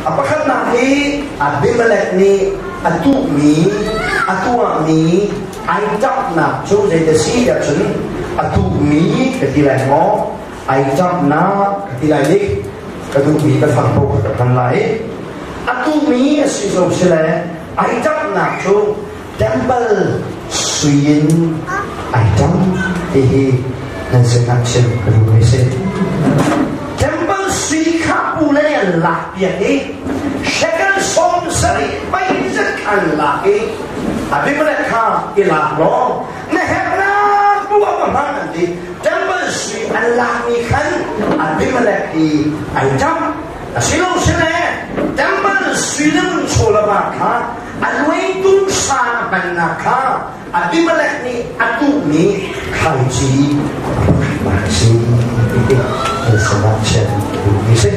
A pakhatnak hi Abimelech nih a tuhmi, a tuahmi ai ṭamhnak cu zei a si ahcun a tuhmi ka ti lai maw, ai ṭamhnak ka ti lai dik, ka duhmi ka fang paoh ka hman lai. A tuhmi a si zong si le ai ṭamhnak cu temple sui in ai ṭam ti hi nan sinah chim ka duhmi si. Temple sui kha pu le an lak piak i shekel 70 mei zet kha an lak i Abimelech kha i lak law na herhnak bu ah va hman an ti. Temple sui an lakmi khan Abimelech hi ai ṭam. Asilo sile temple sui le ngun chaw le va kha a luaitu sa a hmannak kha Abimelech nih a tuhmi thlaici pakhat si ti duhmi si.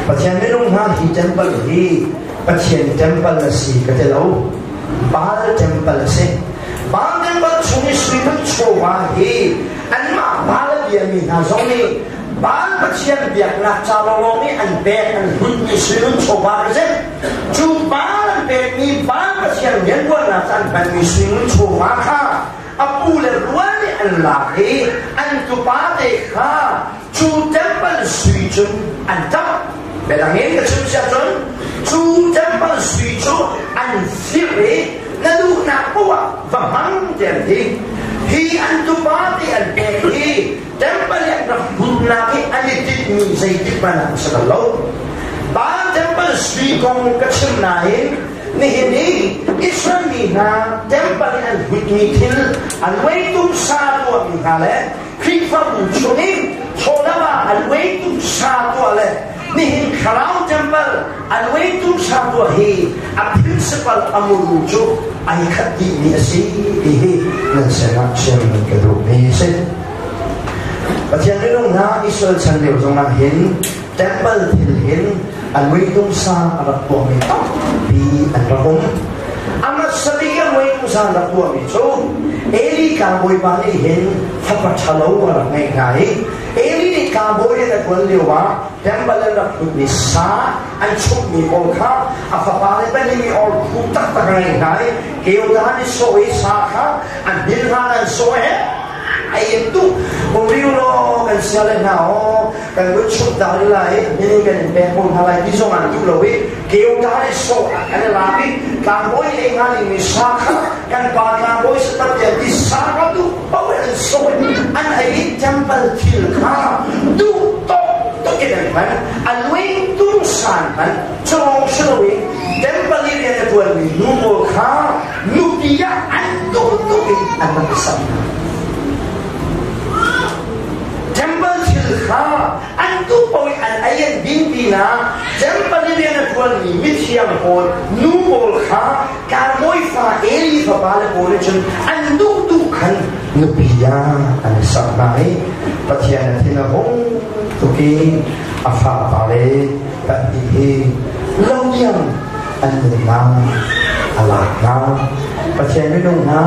Pathian minung hna hi temple hi Pathian temple a si ka ti lo. Baal temple a si. Baal temple chung i sui man chawva hi anmah Baal a biami hna zong nih Baal Pathian biaknak ca lawnglawng i an pek an hlutmi suilun chawva a si. Cu Baal an pekmi Baal Pathian rianṭuannak ca an hmanmi suilun chawva kha a pu le rual nih an lak i an tupa te kha cu temple sui cun an ṭamh. Biadang in ka chim siah cun cu temple sui cu an fir i na duhnak paoh ah va hmang tiah an ti. Hi an tupa te an pek hi Temple i an rak bunnak i an i tinhmi zeitik hmanh ah a si bal lo. Baal temple sui kong ka chim nain nihin i Israel mi hna temple i an hutmi thil a luaitu sa tuahmi hna le Khrihfabu chung i chawlama a luaitu sa tuah le nihin thlarau temple a luaitu sa tuah hi a principle a muru cu ai khat dihmi a si ti hi nan sinah chim ka duhmi a si. Pathian minung hna Israel chan lio zongah hin temple thil hin an muitung sa a rak tuahmi tampi an rak um. A hmasa bik a muitung sa an rak tuahmi cu Eli tlangbawipa nih hin fapa ṭhalo a rak ngeih hna i Eli nih tlangbawi rian a ṭuan lio ah temple an rak hlutmi sa an chumhmi pawl kha a fapa le pahnih nih or phu taktak a ngeih hna i keudan i sawh i sa kha an hmin hlan an sawh he ai in tu riu law kan sia le hna aw kan kun chumh ta lai mini kan in pek ko hna lai ti zong an duh lo i keuda le sawh kan i lak i tlangbawi le nga ding mi sa kha kan pa tlangbawi satat tiang ti sa kha duh paoh in an sawh an ei i temple thil kha duh tawk tuk in an hman a luing tung san hman cawng si loin temple i rian a tuanmi nu pawl kha nupi ah an duh tuk in an rak i samh hna. Temple thil kha an duh paoh i an ei an din pinah temple i rian a ṭuanmi mithiang pawl nu pawl kha tlangbawi fa Eli fapa le pawl nih cun an duh duh khan nupi ah an i samh hna i Pathian a thin a hung tuk i a fapa le pahnih hi lo tiang an nunnak a lak hna. Pathian minung hna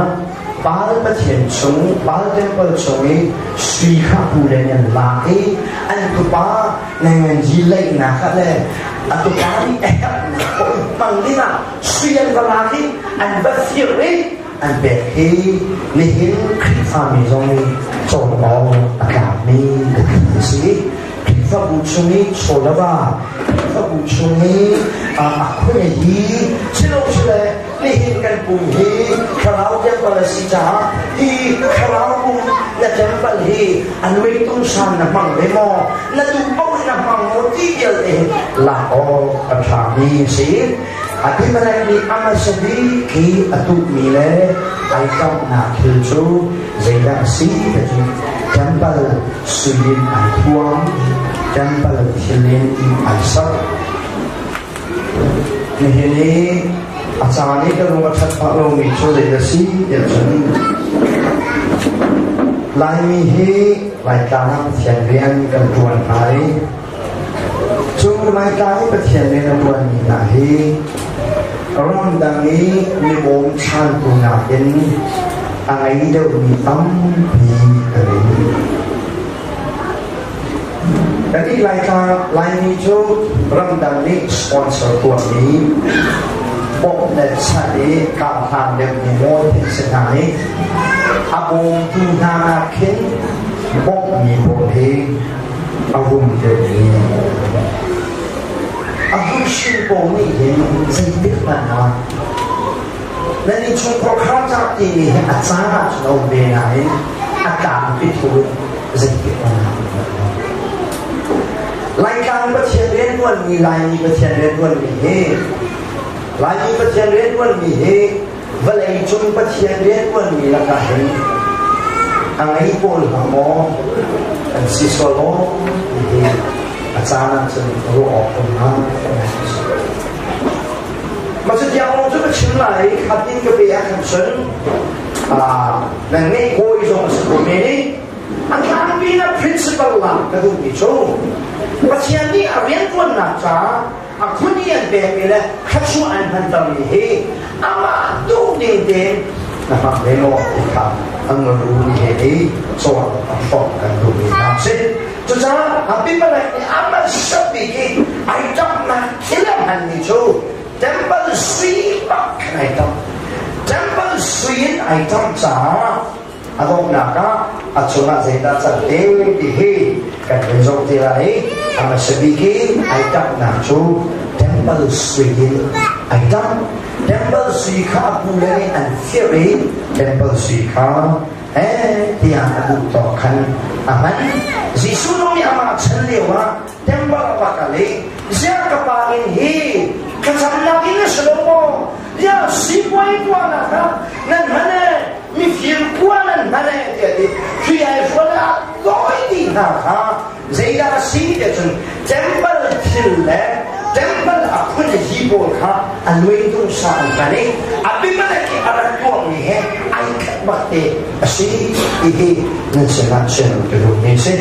Baal Pathian chung, Baal temple chung i sui kha pu le an lak i an tupa nenganji leihnak ah le a tupa nih a herhnak paoh i hmang dingah sui an va lak i an va fir i an pek hi nihin Khrihfami zong nih cawn awk a tlakmi a si. Khrihfabu chung i chawlava, Khrihfabu chung i a khune hi silosile nihin kan pum hi thlarau temple a si caah hi thlarau pum na temple hi a nuitung san na hmang ve maw na duh paoh in na hmang maw ti vialte hi lak awk a ṭhami a si. Abimelech nih a hmasa bik hi a tuhmi le ai kamhnak thil cu zeidah a si ti cu temple sui in ai thuam, temple thil in ai sak. Nihin i a caan i ka lung a ṭhat phah lomi cu zei a si tiah cun Laimi hi Laitlang ah Pathian rian kan ṭuan hna i cu Laitlang i Pathian rian a ṭuanmi hna hi ramdang i mi bawmchantu nakin a ngei deuhmi tampi kan um. Kannih Laitlang Laimi cu ramdang nih sponsor tuahmi bawmh le chanh i karhlang deuhmi maw thin si hna i a bawmtu hna nakkhin bawmhmi pawl hi a rum deuhmi. A hmuhshin pawl nih hin zeitik hmanh ah nan innchungkhar khar cak timi hi a caan ah cun a um ve nain a tlangpi thu in zeitik hmanh ah Laitlang Pathian rianṭuanmi Laimi Pathian rianṭuanmi hi Laimi Pathian rianṭuanmi hi vawlei cung Pathian rianṭuanmi lakah hin a ngei pawl hna maw an si sual maw ti hi a caan ah cun ruah awk um hnga. Mah cu tiang lawng cu ka chim lai. Khat in ka pe ah khan cun nan ngeih kawi zong a si ko men i a tlangpi na principle lang ka duhmi cu Pathian nih a rianṭuannak caah a phun i an pekmi le thluachuah an hmantermi hi amah duh ning tein na hmang ve maw ti kha an ru ni he hi cawn a hrawk kan duhmi hna si. Cucaah Abimelech nih amah sabik i ai ṭapnak thil a hmanmi cu temple sui bak khan ai ṭap. Temple sui in ai ṭamh caah a donghnak ah a cungah zeidah can te ti hi kan vun zoh te lai i a hmasa bik i ai ṭamhnak cu temple sui in ai ṭamh. Temple sui kha a pu le nih an fir i temple sui kha tiah a duh tawk khan a hman. Jesuh nih amah chan lio ah temple a va kal i ziah ka pa inn hi thlacamnak inn a si lo maw? Ziah sipuai tuahnak ah nan hman e, mifir khua nan hman e tiah ti hri ai hrual ah dawi ti hna kha zeidah a si tiah cun temple thil le temple a phun hi pawl kha a luai dungsa an hman i Abimelech i a rak tuahmi he ai khat bak te a si ti hi nan sinah chim ka duhmi a si.